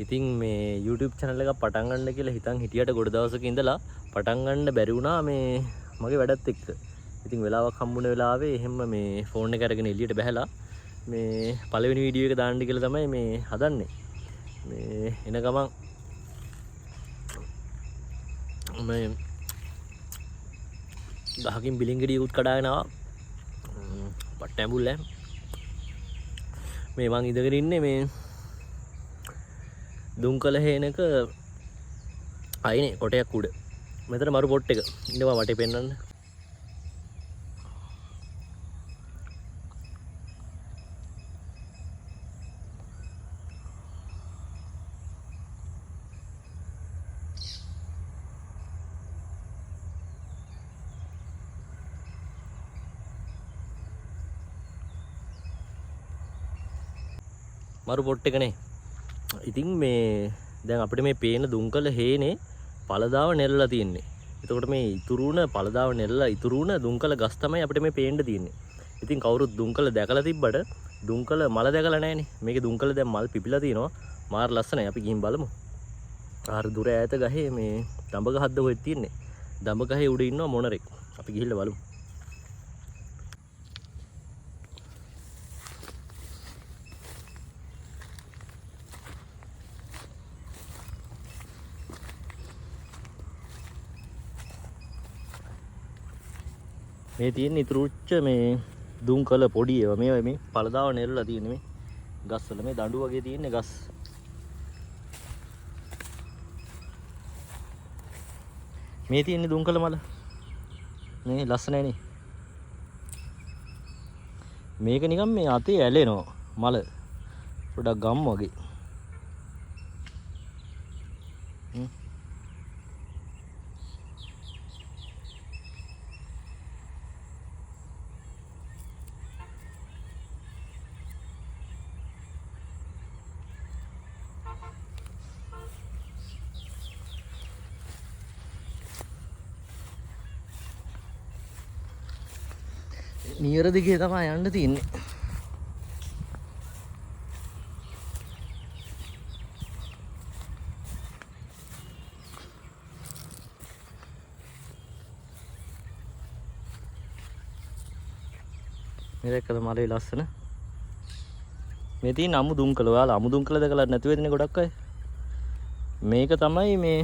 ඉතින් මේ YouTube channel එකක් පටන් ගන්න කියලා හිතන් හිටියට ගොඩ දවසක ඉඳලා පටන් ගන්න බැරි වුණා මේ මගේ වැඩත් එක්ක. ඉතින් වෙලාවක් හම්බුන වෙලාවේ එහෙම මේ ෆෝන් එක අරගෙන එළියට බහැලා මේ පළවෙනි වීඩියෝ එක දාන්න කියලා තමයි මේ හදන්නේ. මේ එන ගමන් මේ ගහකින් බිලින් ගෙඩියකුත් කඩාගෙන ආවා. පට්ට ඇඹුල් ඈ. මේ මං ඉඳගෙන ඉන්නේ මේ දුම්කල හේනක අයිනේ කොටයක් උඩ. මෙතන මරු පොට් එක. ඉන්නවා වටේ පෙන්වන්න. මරු පොට් එකනේ. ඉතින් මේ දැන් අපිට මේ පේන දුම්කල හේනේ පළදාව නෙරලා තියෙන්නේ. එතකොට මේ ඉතුරු වුණ පළදාව නෙරලා ඉතුරු වුණ දුම්කල ගස් තමයි අපිට මේ පේන්න තියෙන්නේ. ඉතින් කවුරුත් දුම්කල දැකලා තිබ්බට දුම්කල මල දැකලා නැහනේ. මේකේ දුම්කල දැන් මල් පිපිලා තියෙනවා. මාර ලස්සනයි. අපි ගිහින් බලමු. අර දුර ඈත ගහේ මේ දඹ ගහක්ද කොහෙද තියෙන්නේ? දඹ ගහේ උඩ ඉන්නවා මොනරෙක්. අපි ගිහිල්ලා බලමු. මේ තියෙන ඉතුරු උච්ච මේ දුම්කල පොඩි ඒවා. මේවා මේ පළදාව නෙරලා තියෙන්නේ මේ ගස්වල. මේ දඬු වගේ තියෙන්නේ ගස්. මේ තියෙන්නේ දුම්කල මල. මේ ලස්සනයි නේ. මේක නිකන් මේ අතේ ඇලෙනවා මල. පොඩක් ගම් වගේ. නියර දිගේ තමයි යන්න තියෙන්නේ. මේ දැක්කද මලේ ලස්සන? මේ තියෙන අමු දුම්කල. ඔයාලා අමු දුම්කල දැකලා නැතුව වෙන්නේ ගොඩක් අය. මේක තමයි මේ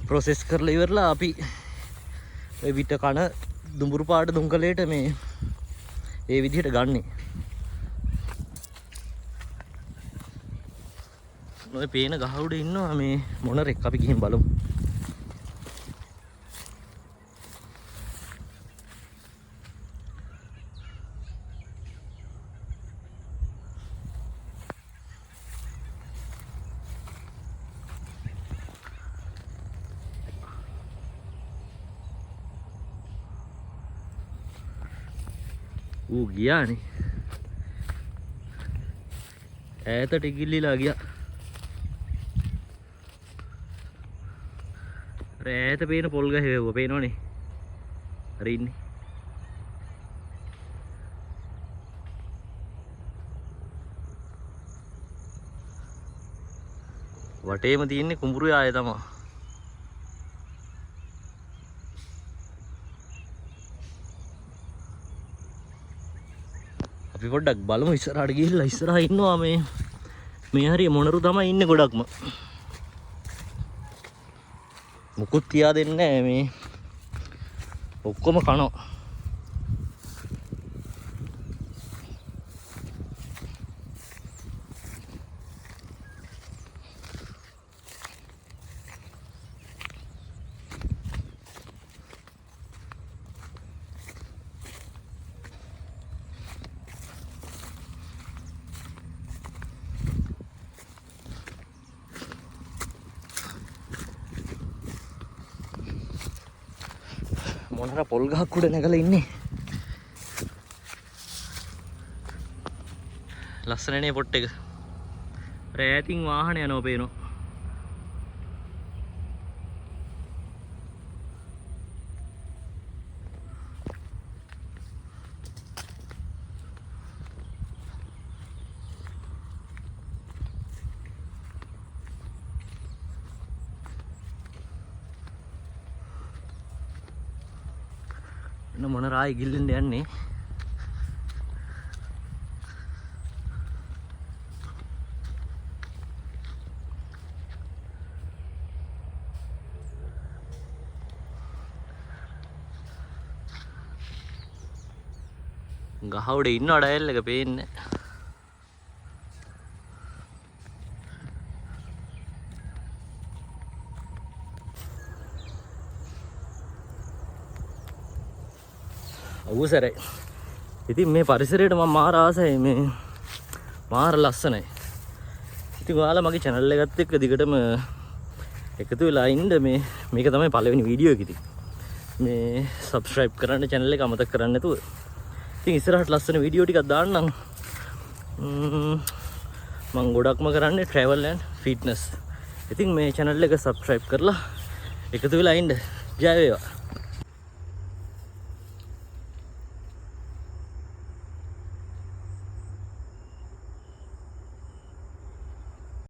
ප්‍රොසෙස් කරලා ඉවරලා අපි ඔය විට කන දුඹුරු පාට දුම්කලයට මේ ඒ විදිහට ගන්නෙ. ඔය පේන ගහ උඩ ඉන්නවා මේ මොනරෙක්. අපි ගිහින් බලමු. ඌ ගියානේ. ඈතට ඉගිල්ලිලා ගියා. අර ඈත පේන පොල් ගහේ වැව්වා පේනවනේ. අර ඉන්නේ. වටේම තියෙන්නේ කුඹුරු ආය තමා. අපි පොඩ්ඩක් බලමු ඉස්සරහට ගිහිල්ලා. ඉස්සරහා ඉන්නවා මේ හරිය මොනරු තමයි ඉන්නේ ගොඩක්ම. මුකුත් තියා දෙන්නේ නෑ මේ ඔක්කොම කනවා. මොනර පොල් ගහක් උඩ නැගලා ඉන්නේ. ලස්සනනේ පොට් එක. අර ඈතින් වාහන යනවා පේනවා. ඔන්න මොනරා ඉගිල්ලෙන්න යන්නේ. ගහ උඩ ඉන්නව ඩයල් එක පේන්නේ. ඔව් සැරයි. ඉතින් මේ පරිසරයට මම මාර ආසයි, මේ මාර ලස්සනයි. ඉතින් ඔයාලා මගේ channel එකත් එක්ක දිගටම එකතු වෙලා ඉන්න. මේක තමයි පළවෙනි වීඩියෝ එක. ඉතින් මේ subscribe කරන්න channel එක අමතක කරන්න නැතුව. ඉතින් ඉස්සරහට ලස්සන වීඩියෝ ටිකක් දාන්නම්. මං ගොඩක්ම කරන්නේ travel and fitness. ඉතින් මේ channel එක subscribe කරලා එකතු වෙලා ඉන්න. ජය වේවා.